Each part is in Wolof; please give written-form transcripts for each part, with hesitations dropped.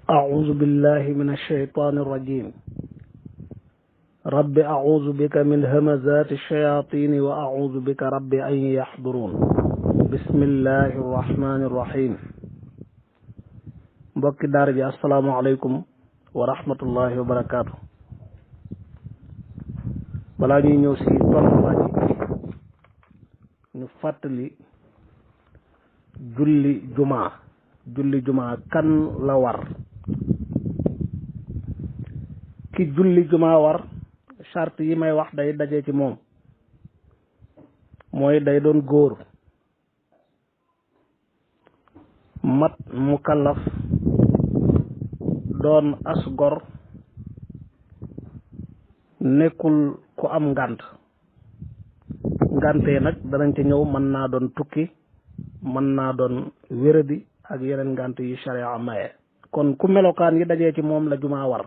أعوذ بالله من الشيطان الرجيم رب أعوذ بك من همزات الشياطين وأعوذ بك رب أن يحضرون بسم الله الرحمن الرحيم mbokki daara ji asalaamaaleykum wa rahmatullahi wa barakaatu. balaa ñuy ñëw si tolluwaay ñu fàttali julli jumaa kan la war. ki julli jumaa war charte yi may wax day daje ci moom mooy day doon góor mat mukallaf doon as gor nekkul ku am ngàntee nag danañ ci ñëw. mën naa doon tukki, mën naa doon wéradi ak yeneen ngànt yu sharia maye. kon ku melokaan yi dajee ci moom la jumaa war.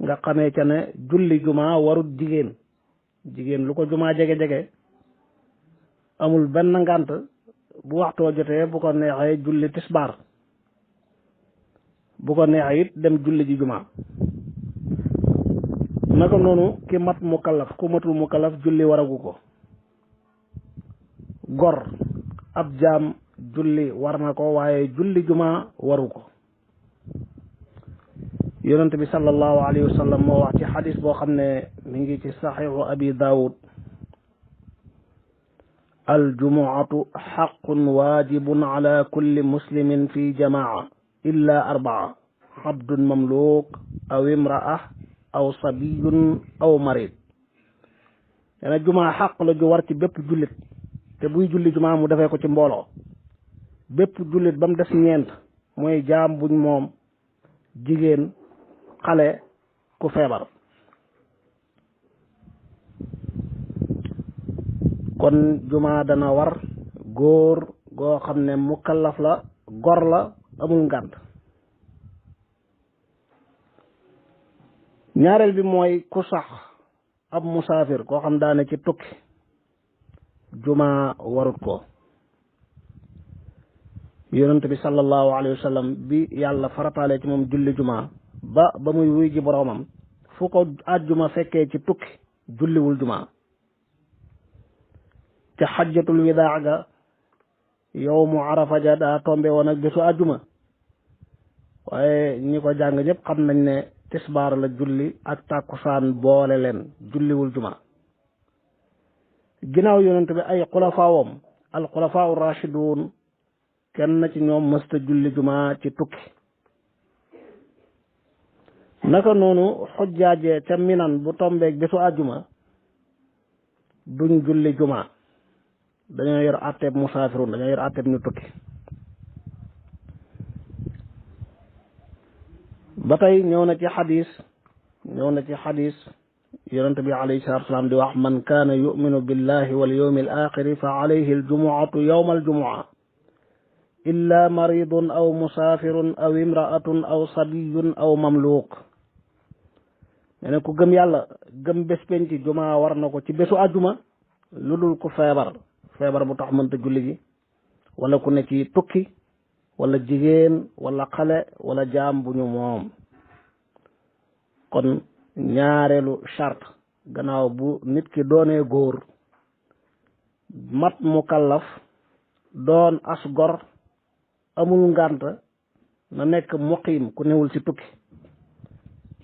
nga xamee ca ne julli jumaa warut jigéen lu ko jumaa jege-jege amul benn ngànt bu waxtoo jotee bu ko neexee julli tisbaar, bu ko neexee it dem julli ji jumaa. naka noonu ki mat mukallaf ku matul mukallaf julli waragu ko. gor ab jaam julli war na ko waaye julli jumaa waru ko. yonent bi sallallahu alayhi wa sallam moo wax ci xadis boo xam ne mi ngi ci saxiixu abi daawud aljumuatu xaqun waajibun ala kulli muslimin fi jamaa illa arbaa abdun mamluuk aw imraa aw sabiyun aw marid. yana jumaa xaq la ju war ci bépp jullit, te buy julli jumaa mu defee ko ci mbooloo. bépp jullit ba mu des ñeent, mooy jaam buñ moom, jigéen, xale, ku feebar. kon jumaa dana war góor goo xam ne mukallaf la, gor la, amul ngànt. ñaareel bi mooy ku sax ab musaafir koo xam daane ci tukki, jumaa warut ko. yonent bi sallallahu alayhi wa sallam bi yàlla farataale ci moom julli jumaa ba muy wuy ji boroomam, fu ko àjjuma fekkee ci tukki julliwul jumaa. ca xajjatul widaa ga yowmu arafa ja daa tombe woon ak bésu àjjuma, waaye ñi ko jàng ñëpp xam nañ ne tisbaar la julli ak tàkkusaan boole leen, julliwul jumaa. ginnaaw yonent bi ay xulafaawam al xulafaau rashidun kenn ci ñoom mësta julli jumaa ci tukki. naka noonu xujjaaje ca minan bu tombeeg bésu àjjuma duñ julli jumaa, dañoo yor àtteeb musaafirun, dañoo yor àtteeb ñu tukki. ba tey ñëw na ci xadis yonent bi alayhi salaatu wasalaam di wax man kaana yuminu billahi wal yawmi al axiri fa alayhi aljumuatu yawma aljumua illa maridun aw musaafirun aw imraatun aw sabiyun aw mamluuk. nee na ku gëm yàlla gëm bés penc jumaa war na ko ci bésu àjjuma, lu dul ku feebar bu tax mënta julli ji, wala ku ne ci tukki, wala jigéen, wala xale, wala jaam bu ñu moom. kon ñaareelu charte gannaaw bu nit ki doonee góor, mat mukallaf, doon as gor, amul ngànt, na nekk muqiim, ku newul ci tukki.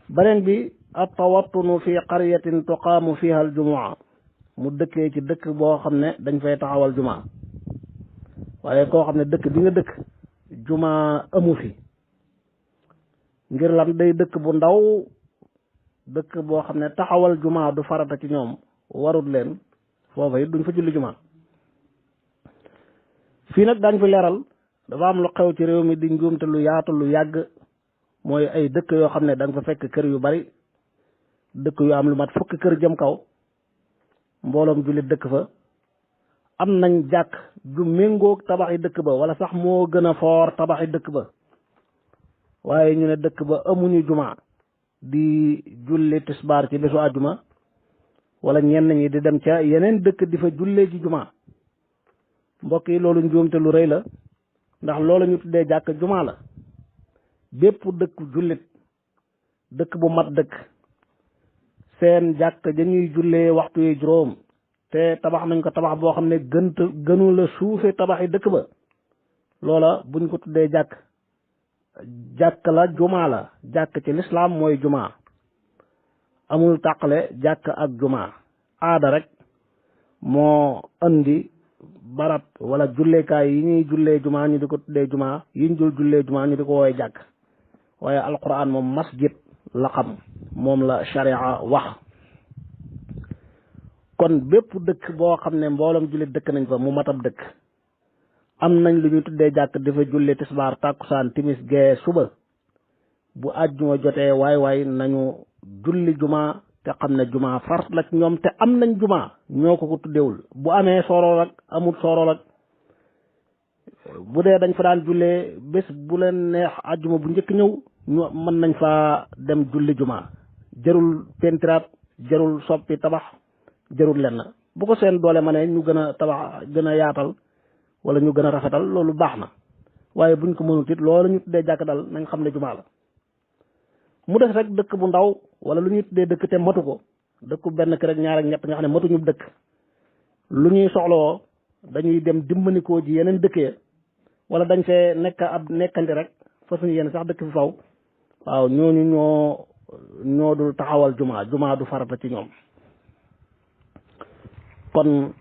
beneen bi at tawattunu fi qaryatin tuqaamu fiha al jumua, mu dëkkee ci dëkk boo xam ne dañ fay taxawal jumaa. waaye koo xam ne dëkk bi nga dëkk jumaa amu fi, ngir lan day dëkk bu ndaw, dëkk boo xam ne taxawal jumaa du farata ci ñoom, warut leen, foofa it duñ fa julli jumaa. fii nag daañ fi leeral, dafa am lu xew ci réew mi di njuumte lu yaatu lu yàgg, mooy ay dëkk yoo xam ne da nga fa fekk kër yu bari, dëkk yu am lu mat fukki kër jëm kaw, mbooloom jullit dëkk fa, am nañ jàkk ju méngoog tabaxi dëkk ba, wala sax moo gën a foor tabaxi dëkk ba, waaye ñu ne dëkk ba amuñu jumaa, di julli tisbaar ci bésu àjjuma, wala ñenn ñi di dem ca yeneen dëkk di fa jullee ci jumaa. mbokk yi loolu njuumte lu rëy la, ndax loolu ñu tuddee jàkk jumaa la. bépp dëkk jullit dëkk bu mat dëkk seen jàkk dañuy jullee waxtu yi juróom te tabax nañ ko tabax boo xam ne gënu la suufe tabax yi dëkk ba loola buñ ko tuddee jàkk la jumaa la jàkk ci lislaam mooy jumaa amul tàqale jàkk ak jumaa aada rek moo andi barab wala jullekaay yi ñuy jullee jumaa ñu di ko tuddee jumaa yi ñu dul jullee jumaa ñu di ko woowe jàkk waaye alquran moom masjid la xam moom la sharia wax kon bépp dëkk boo xam ne mbooloom jullit dëkk nañ fa mu matab dëkk am nañ lu ñuy tuddee jàkk dafa julli tisbaar tàkkusaan timis gee suba bu àjjuma jotee waay nañu julli jumaa te xam ne jumaa far la ci ñoom te am nañ jumaa ñoo ko tuddewul bu amee soorool ak amul soorool ak bu dee dañ fa daan jullee bés bu leen neex àjjuma bu njëkk ñëw ñu mën nañ faa dem julli jumaa jarul pentiraat jarul soppi tabax jarul lenn bu ko seen doole ma ne ñu gën a tabax gën a yaatal wala ñu gën a rafetal loolu baax na waaye buñ ko mënut it loolu ñu tuddee jàkk dal nañ xam ne jumaa la mu des rek dëkk bu ndaw wala lu ñuy tuddee dëkk te matu ko dëkku benn kër ak ñaar ak ñett nga xam ne matuñu dëkk lu ñuy soxlawoo dañuy dem dimbanikoo ji yeneen dëkk ya wala dañ fee nekk ab nekkandi rek fa suñu yenn sax dëkk fi faw waaw ñooñu ñoo dul taxawal jumaa du farata ci ñoom kon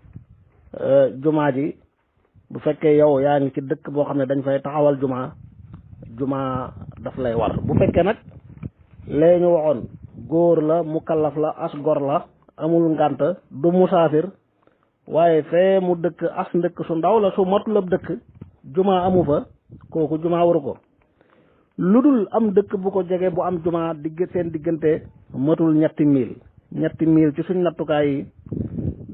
jumaa ji bu fekkee yow yaa ngi ci dëkk boo xam ne dañ fay taxawal jumaa daf lay war bu fekkee nag lee ñu waxoon góor la mukallaf la as gor la amul ngànt du musaafir waaye fee mu dëkk as ndëkk su ndaw la su matul ab dëkk jumaa amu fa kooku jumaa waru ko lu dul am dëkk bu ko jege bu am jumaa seen diggante matul ñetti mil ci suñ nattukaay yi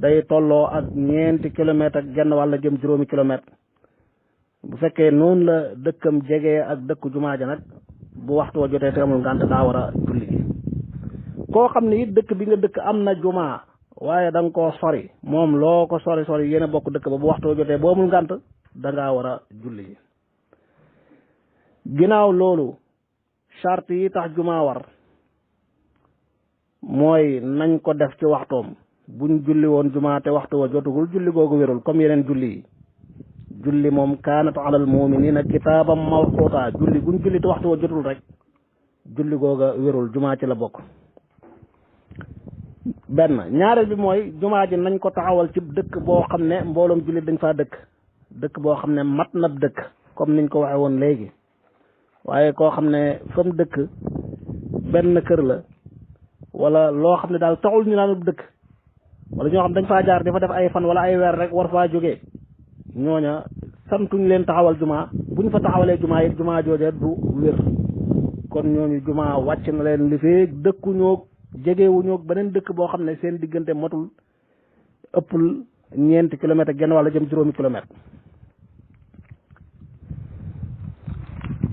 day tolloo ak ñeenti kilomètre ak genn wàlla jëm juróomi kilomètre bu fekkee noonu la dëkkam jege ak dëkku jumaa ja nag bu waxtu wa jotee te amul ngànt daa war a julli gi koo xam ne it dëkk bi nga dëkk am na jumaa waaye da nga koo sori moom loo ko sori yéen a bokk dëkk ba bu waxtu wa jotee boo amul ngànt da ngaa war a julli gi ginnaaw loolu charte yi tax jumaa war mooy nañ ko def ci waxtoom buñ julli woon jumaa te waxtu wa jotugul julli googu wérul comme yeneen julli yi julli moom kaanat alal muminina kitaabam mawquta julli buñ julli te waxtu wa jotul rek julli googa wérul jumaa ci la bokk benn ñaareel bi mooy jumaa ji nañ ko taxawal ci dëkk boo xam ne mbooloom julli dañ faa dëkk boo xam ne mat na dëkk comme niñ ko waxee woon léegi waaye koo xam ne fa mu dëkk benn kër la wala loo xam ne daal taxul ñu naan dëkk wala ñoo xam dañ faa jaar dafa def ay fan wala ay weer rek war faa jógee ñooña santuñ leen taxawal jumaa buñ fa taxawalee jumaa it jumaa jooja du wér kon ñooñu jumaa wàcc na leen li fee dëkkuñoog jegewuñoog beneen dëkk boo xam ne seen diggante matul ëppul ñeenti kilomètre genn wala jëm juróomi kilomètre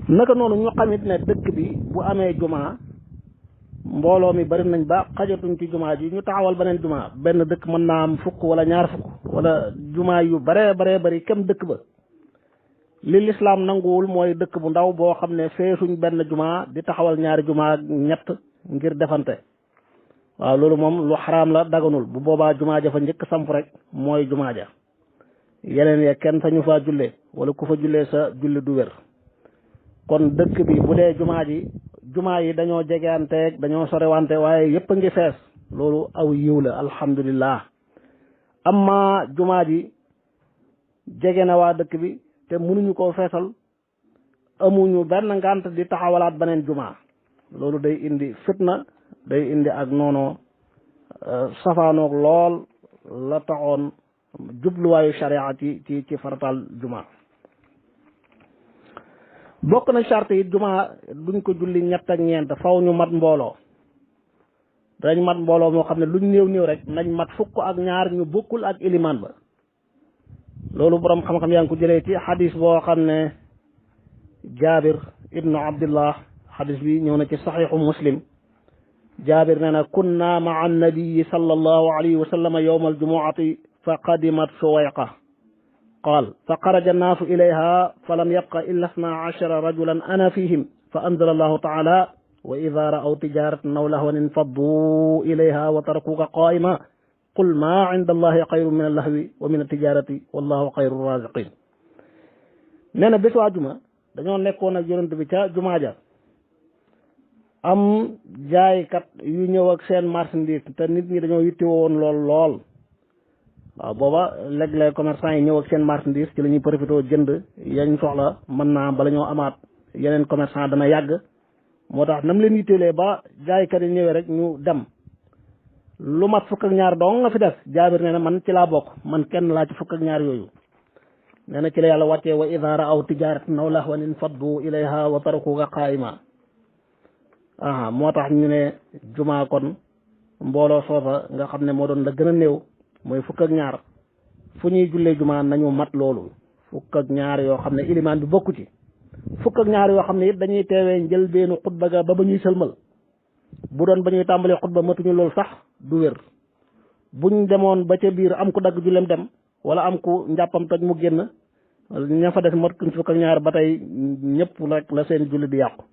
naka noonu ñu xamit ne dëkk bi bu amee jumaa mbooloo mi bari nañ ba xajatuñ ci jumaa ji ñu taxawal beneen jumaa benn dëkk mën naa am fukk wala ñaar fukk wala jumaa yu baree bari kem dëkk ba li lislaam nanguwul mooy dëkk bu ndaw boo xam ne feesuñ benn jumaa di taxawal ñaari jumaa ñett ngir defante waaw loolu moom lu xaraam la daganul bu boobaa jumaa ja fa njëkk samp rek mooy jumaa ja yeneen ya kenn sañu faa jullee wala ku fa jullee sa julli du wér kon dëkk bi bu dee jumaa yi dañoo jegeanteeg dañoo sorewante waaye yépp a ngi fees loolu aw yiw la alhamdulillah amma jumaa ji jege na waa dëkk bi te mënuñu koo feesal amuñu benn ngànt di taxawalaat beneen jumaa loolu day indi fitna day indi ak noonoo safaanoog lool la taxoon jubluwaayu sharia ci farataal jumaa bokk na charte yi jumaa duñ ko julli ñett ak ñeent faw ñu mat mbooloo dañ mat mbooloo moo xam ne luñ néew rek nañ mat fukk ak ñaar ñu bokkul ak ilimaan ba loolu borom xam-xam yaa ngi ko jëlee ci xadis boo xam ne jaabir ibnu abdillah xadis bi ñëw na ci saxiixu muslim jaabir nee na kunna maa annabiyi sallallahu alayhi wa sallam yowma aljumuati fa qadimat suwayqa قال فخرج الناس إليها فلم يبق إلا 12 رجلا أنا فيهم fa anzala allahu taala wa ida ra'aw tijaratan aw lahwan infaddu ilayha wa tarakuka qaa'ima qul ma inda allahi xayru min allahwi wa min altijarati wallahu xayru raziqin. nee na bés waa juma dañoo nekkoon ak yonent bi ca jumaa ja am jaaykat yu ñëw ak seen marchandise te nit ñi dañoo yittewoo woon lool waaw booba léeg-léeg commerçant yi ñëw ak seen marchandise ci la ñuy profité jënd yañ soxla mën naa bala ñoo amaat yeneen commerçant dana yàgg moo tax nam leen yitteelee ba jaaykat yi ñëwee rek ñu dem lu mat fukk ak ñaar dong nga fi def jaabir nee na man ci laa bokk man kenn laa ci fukk ak ñaar yooyu nee na ci la yàlla wàccee wa ida ra'aw tijaratan aw lahwan infaddu ilayha wa tarakuka qaa'ima moo tax ñu ne jumaa kon mbooloo soosa nga xam ne moo doon la gën a néew mooy fukk ak ñaar fu ñuy jullee jumaa nañu mat loolu fukk ak ñaar yoo xam ne ilimaan bi bokku ci fukk ak ñaar yoo xam ne it dañuy teewee njëlbeenu xutba ga ba ñuy sëlmal bu doon ba ñuy tàmbalee xutba matuñu loolu sax du wér buñ demoon ba ca biir am ku dagg jullem dem wala am ku njàppam toj mu génn ña fa des matuñ fukk ak ñaar ba tey ñëpp rek la seen julli di yàqu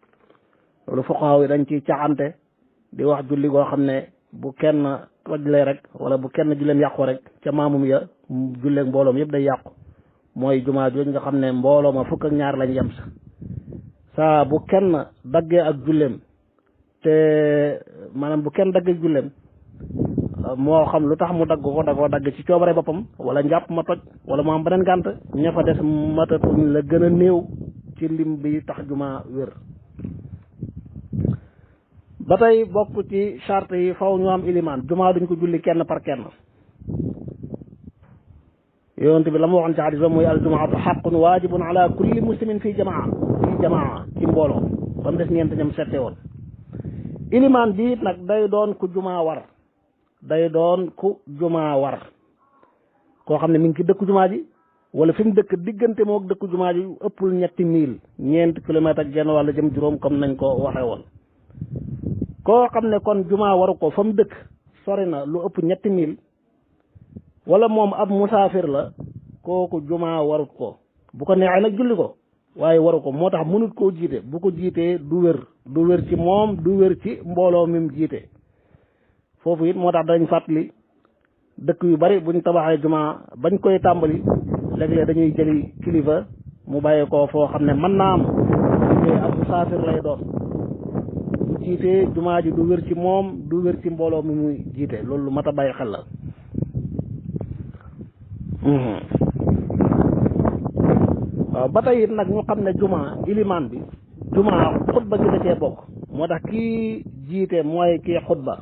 loolu fuqaaw yi dañ ciy caxante di wax julli goo xam ne bu kenn tojlee rek wala bu kenn julleem yàqu rek ca maamum ya julleeg mbooloom yëpp day yàqu mooy jumaa jooju nga xam ne mbooloo ma fukk ak ñaar lañ yem saa bu kenn daggee ak julleem te maanaam bu kenn daggee julleem moo xam lu tax mu dagg ko da koo dagg ci coobare boppam wala njàpp ma toj wala mu am beneen gànt ña fa des matatuñ la gën a néew ci lim bi tax jumaa wér. ba tey bokk ci charte yi faw ñu am ilimaan jumaa duñ ko julli kenn par kenn yonent bi la ma waxoon ci xadis ba mooy aljumaatu xaqun waajibun ala kulli muslimin fii jamaa ci mbooloo ba mu des ñeent ñam sette woon ilimaan bi it nag day doon ku jumaa war koo xam ne mi ngi ci dëkku jumaa ji wala fi mu dëkk diggante moo dëkku jumaa ji ëppul 3 mille ñeenti kilomètre ak genn wàlla jëm juróom comme nañ ko waxee woon koo xam ne kon jumaa waru ko fa mu dëkk sori na lu ëpp 3 mille wala moom ab musaafir la kooku jumaa warut ko bu ko neexee nag julli ko waaye waru ko moo tax mënut koo jiite bu ko jiitee du wér ci moom du wér ci mbooloo mi mu jiite foofu it moo tax dañ fàttali dëkk yu bari buñ tabaxee jumaa bañ koy tàmbali léeg-léeg dañuy jëli kilifa mu bàyyee ko foo xam ne mën naa am ab musaafir lay doon bu jiitee jumaa ji du wér ci moom du wér ci mbooloo mi muy jiite loolu lu mat a bàyyi xel la waaw ba tey it nag ñu xam ne jumaa ilimaan bi jumaa xutba gi da cee bokk moo tax kii jiite mooy kii xutba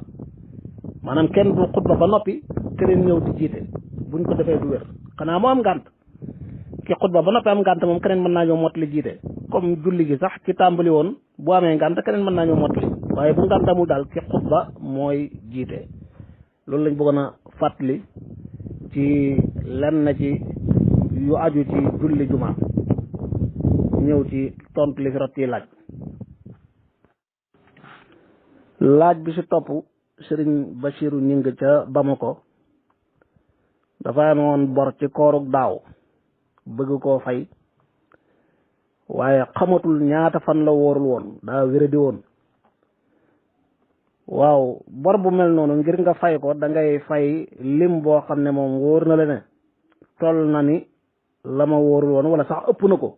maanaam kenn du xutba ba noppi keneen ñëw di jiite buñ ko defee du wér xanaa moo am ngànt ki xutba ba noppi am ngànt moom keneen mën naa ñëw mottali jiite comme julli gi sax ki tàmbali woon bu amee ngànt keneen mën naa ñëw mottali waaye bu ngànt amul daal ki xutba mooy jiite loolu lañ bëggoon a fàttali ci lenn ci yu aju ci julli jumaa ñëw ci tontu li fi rot yi laaj bi si topp sëriñ Bachiru ñing ca Bamako dafa amoon bor ci koorug daaw bëgg koo fay waaye xamatul ñaata fan la wóorul woon daa wéradi woon waaw bor bu mel noonu ngir nga fay ko da ngay fay lim boo xam ne moom wóor na la ne toll na ni la ma wóorul woon wala sax ëpp na ko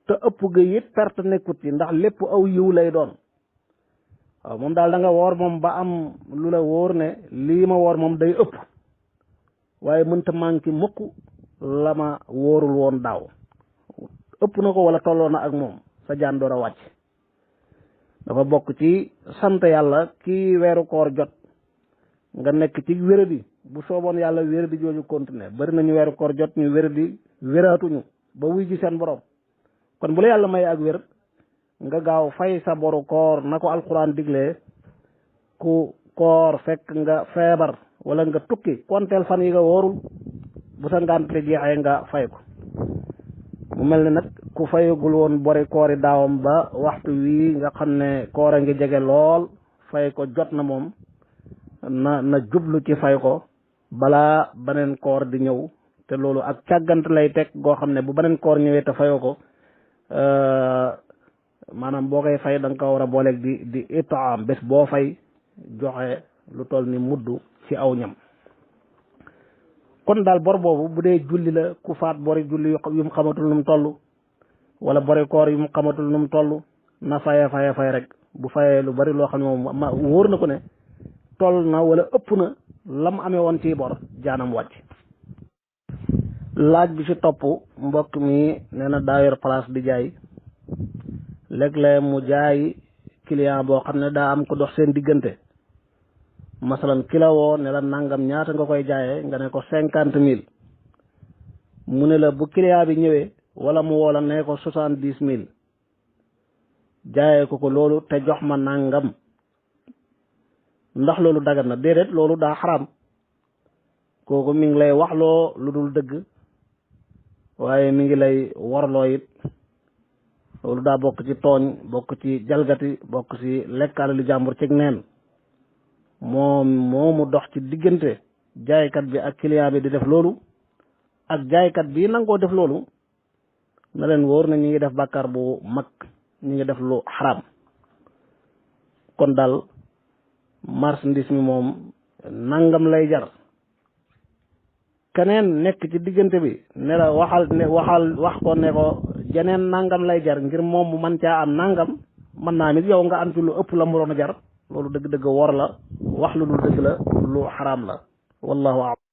te ëpp ga it perte nekkut ci ndax lépp aw yiw lay doon waaw moom daal da nga woor moom ba am lu la wóor ne lii ma woor moom day ëpp waaye mënta manqué mukk la ma wóorul woon daaw ëpp na ko wala tolloo na ak moom sa jaan door a wàcc dafa bokk ci sant yàlla kii weeru koor jot nga nekk ci wéradi bu sooboon yàlla wéradi jooju continuer bari nañu weeru koor jot ñu wéradi wéraatuñu ba wuy ji seen borom kon bu la yàlla may ak wér nga gaaw fay sa boru koor na ko alxuraan diglee ku koor fekk nga feebar wala nga tukki konteel fan yi nga wóorul bu sa ngàntale jeexee nga fay ko mu mel ne nag ku fayagul woon bori koori daawam ba waxtu wii nga xam ne koor a ngi jege lool fay ko jot na moom na jublu ci fay ko balaa beneen koor di ñëw te loolu ak càggant lay teg goo xam ne bu beneen koor ñëwee te fayoo ko maanaam boo koy fay da nga ko war a booleeg di itaam bés boo fay joxe lu toll ni mudd ci aw ñam. kon daal bor boobu bu dee julli la ku faat bori julli yu mu xamatul nu mu toll wala bori koor yu mu xamatul nu mu toll na fay rek bu fayee lu bari loo xam ne moom ma wóor na ko ne toll na wala ëpp na lam amee woon ci bor jaanam wàcc. laaj bi ci topp mbokk mi nee na daa yor place di jaay léeg-léeg mu jaay client boo xam ne daa am ko dox seen diggante masalan ki la woo ne la nangam ñaata nga koy jaayee nga ne ko 50,000 mu ne la bu client bi ñëwee wala mu woo la ne ko 70,000 jaayee ko loolu te jox ma nangam ndax loolu dagan na? déedéet, loolu daa xaraam. kooku mi ngi lay waxloo lu dul dëgg waaye mi ngi lay warloo it. loolu daa bokk ci tooñ, bokk ci jalgati, bokk ci lekkaale lu jàmbur ci neen. moomu dox ci diggante jaaykat bi ak client bi di def loolu ak jaaykat bi nangoo def loolu na leen wóor na ñi ngi def bàkkaar bu mag, ñi ngi def lu xaraam. kon daal marchandise mi moom nangam lay jar, keneen nekk ci diggante bi ne la wax ko ne ko jeneen nangam lay jar ngir moom mu mën caa am nangam, mën naa nit yow nga am ci lu ëpp la mu doon a jar. loolu dëgg-dëgg wor la, wax lu dul dëgg la, lu xaraam la. wallahu a'lam.